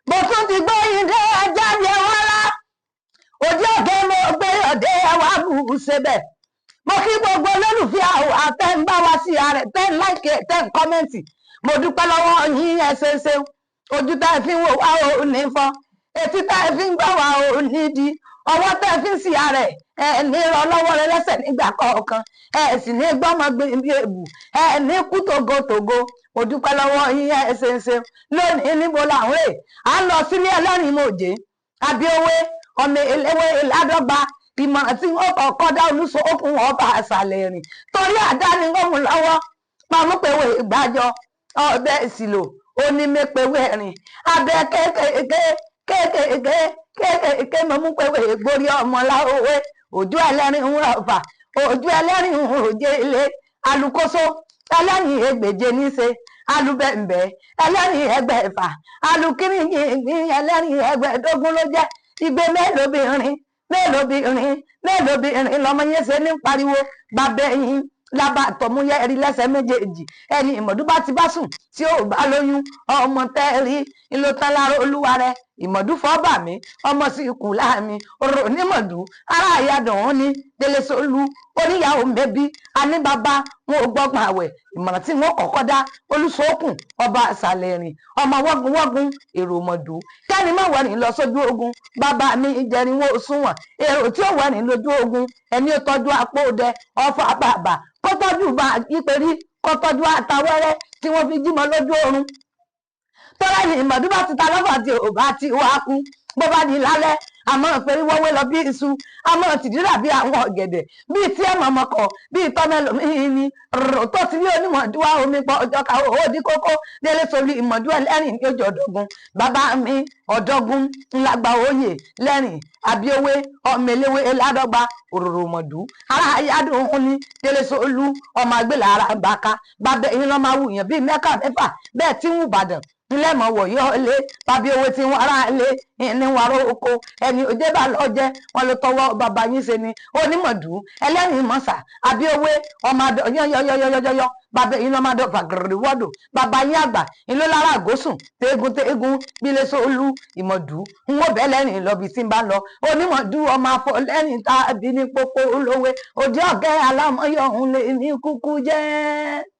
Mo tún ti gbóyin dé jáde wá rá òdi ọ̀gẹ́, mo gbé ọ̀dẹ́ wá bù ú ṣebẹ̀. Mo kí gbogbo olólùfẹ́ àwọn àtẹ́ ń bá wa sí ààrẹ, tẹ́ ń like, tẹ́ ń comment. Mo dúpẹ́ lọ́wọ́ yín, ẹ ṣe ṣeun. Ojú tá ẹ fi ń wò wá ò ní fọ́, etí tá ẹ fi ń gbọ́ wá ò ní di, ọwọ́ tẹ́ ẹ fi ń sí ààrẹ ẹ ní rọ lọ́wọ́ rẹ lẹ́sẹ̀ nígbà kọ̀ọ̀kan, ẹ sì ní gbọ́mọ gbé bí èbù, ẹ ní kú tògótògó. Mo dúpẹ́ lọ́wọ́ yín, ẹ ṣe ṣeun. Lónìí, níbo là ń rè? À ń lọ sílé ẹlẹ́rìn mòjé Abíowé, ọmọ eléwé ládọ́gba. Ìmọ̀ràn tí wọ́n kọ́kọ́ dá Olùsókun ọba àṣàlẹ̀ rìn torí àdáni wọ́n mú lọ́wọ́ pamọ́pẹ̀wé ìgbàjọ ọbẹ̀ ìsìlò onímẹ̀pẹ̀wé rìn abẹ kéékèèké kéékèèké kéékèèké mọ̀múpẹ̀wé gbórí ọmọ láwé. Ojú ẹlẹ́rìn ń rọ̀fà, ojú ẹlẹ́rìn ń ròjé ilé alukoso, ẹlẹ́rìn ẹgbẹ̀je níṣe alubẹ̀ǹbẹ̀, ẹlẹ́rìn ẹgbẹ̀fà alukíríyìn, ẹlẹ́rìn ẹgbẹ̀ẹ́dógún ló jẹ́. Igbe mélòó bìnrin, mélòó bìnrin, mélòó bìnrin lọmọ yẹn ṣe ní pariwo bàbá ẹyin lábà tọmúyẹ ẹrí lẹ́sẹ̀ méjèèjì. Ẹni ìmọ̀dú bá ti bá sùn tí ò bá lóyún, ọmọ tẹ́ rí ńlọ tán lára olúwa rẹ. Ìmọ̀dú fọ́ bà mí, ọmọ sì kù láàmì ọ̀rọ̀ onímọ̀dú ará àyàdùn òun ní Délé Sólú oníyàwó mẹ́bí aní bàbá wọn ò gbọ́gbọ́n àwẹ̀. Ìmọ̀ràn tí wọ́n kọ́kọ́ dá Olùsókùn ọba àṣàlẹ̀ rìn, ọmọ wọ́gun wọ́gun èrò mọ̀dú, kẹ́ni má wẹ̀rìn lọ sójú ogun. Bàbá mi ìjẹrin wọn ò sunwọ̀n èrò tí ó wẹ̀rìn lójú ogun. Ẹni ó tọ́jú apó dẹ ọfà bàbà, kó tọ́jú bá ìpèrí, kó tọ́jú àtàwẹ́rẹ́ tí wọ́n fi jímọ̀ lójú oorun. Tọ́lá ní ìmọ̀dú bá ti ta lọ́fà tí ò bá ti wá kú, bó bá di lálẹ́, àmọ́ pẹ̀lú wọ́wé lọ bí iṣu, àmọ́ tìdírà bí àwọn ọ̀gẹ̀dẹ̀, bíi tí ẹ̀ mọ̀mọ́kọ̀ bíi tọ́mẹ́lòmíín ni rò tó ti rí onímọ̀dúwà omi pọ̀ ọjọ́ ká owó dí kókó. Délé sórí ìmọ̀dú ẹlẹ́rìn ní ojú ọ̀dọ́gun. Bàbá mi ọ̀dọ́gun ńlágbà oyè lẹ́rìn Àbíowé, ọmọ eléwé ládọ́gba, òróró mọ̀dú ara ayádùn ní Délé Sólú, ọmọ agbélé ara bàkà. Bàbá ẹ̀yìn lọ́ máa wùyàn bíi mẹ́kà mẹ́fà bẹ́ẹ̀ tí ń wù Bàdàn ńlẹ́mọ̀ wọ̀nyọ́ lé bàbí owó tí wọ́n ará lé ní wàrà oko. Ẹni òjé bá lọ jẹ́ wọn ló tọwọ́ bàbá yín ṣe ni onímọ̀dú ẹlẹ́rìn mọ̀sà Àbíowé, ọmọ adọ yọ́yọ́yọ́yọ́yọ́. Bàbá yín lọ́mọ adọ fàgìrì wọ́dọ̀. Bàbá yín àgbà ńlọ lára àgósùn tẹ́gùn tẹ́gùn bílẹ̀ sólú ìmọ̀dú ń wọ́n bẹ́ẹ̀ lẹ́rìn lọ́bi tí ń bá lọ. Onímọ̀dú ọmọ afọ lẹ́rìn tàbí ní pópó olówé òdì ọ̀gẹ́ alámọ̀yọ̀ ń lè ní kúkú jẹ́.